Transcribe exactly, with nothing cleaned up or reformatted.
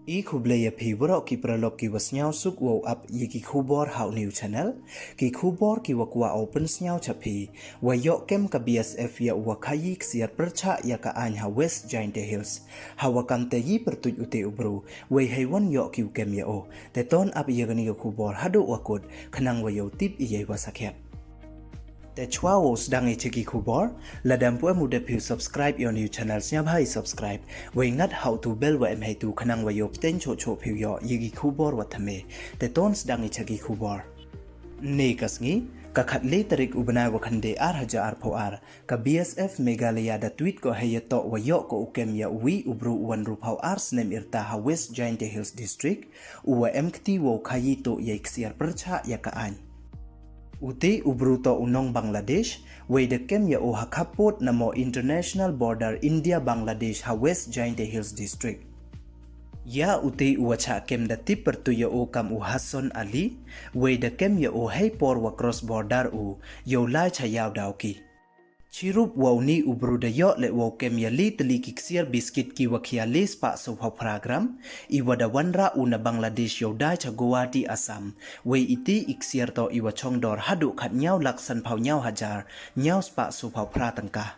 I khublei ya phi waroh ki paralok ki wa sniawsuk wow ap ya ki khubor ha u new channel. Ki khubor ki wa kwah u pynsniaw cha phi, wa yoh kem ka B S F ya u wa khayi ksiar pyrchah ya ka aiñ ha West Jaintia Hills. Ha wa kam te yi pyrtuit u te u bru, wei hei wan yoh ki u kem ya u. Te ton ap ya kani ka khubor haduh wa kut, khnang wa yoh tip i yei wa sakhiat. Te chwa wow sdang i cha ki khubor, lada ym pu em u dep phi u subscribe ya u new channel, sniawbha i subscribe, wei ngat ha u tu bell wa em hei tu khnang wa yoh pteng choh choh phi u yoh ya ki khubor wa thymme. Te ton sdang i cha ki khubor. Ne ka sngi, ka khatle tarik u bnai wa khyndai ar hajar arphaw ar, ka B S F Meghalaya da tweet ko hei ya toh wa yoh ko u kem ya u wi u bru u wa ynruphaw ar snem yrta ha West Jaintia Hills District, u wa em kti wow khayi toh yei ksiar pyrchah ya ka aiñ. U te u bru toh u nong Bangladesh, wei da kem ya u ha khappud namo international border India Bangladesh ha West Jaintia Hills District. Ya u te u wa chah kem da tip pyrtuit ya u kam u Hassan Ali, wei da kem ya u hei por wa cross border u, yow lai cha yaw daw ki. Chirup wa u ni u bru da yoh le wow kem ya le tylli ki ksiar biskit ki wa khia le spah sawphaw phra gram, i wa da wanrah u na Bangladesh yow dai cha Guwahati, Assam, wei i te i ksiar toh i wa chong dor haduh khatnyaw lak sanphaw nyaw hajar nyaw spah sawphaw phra tyngka.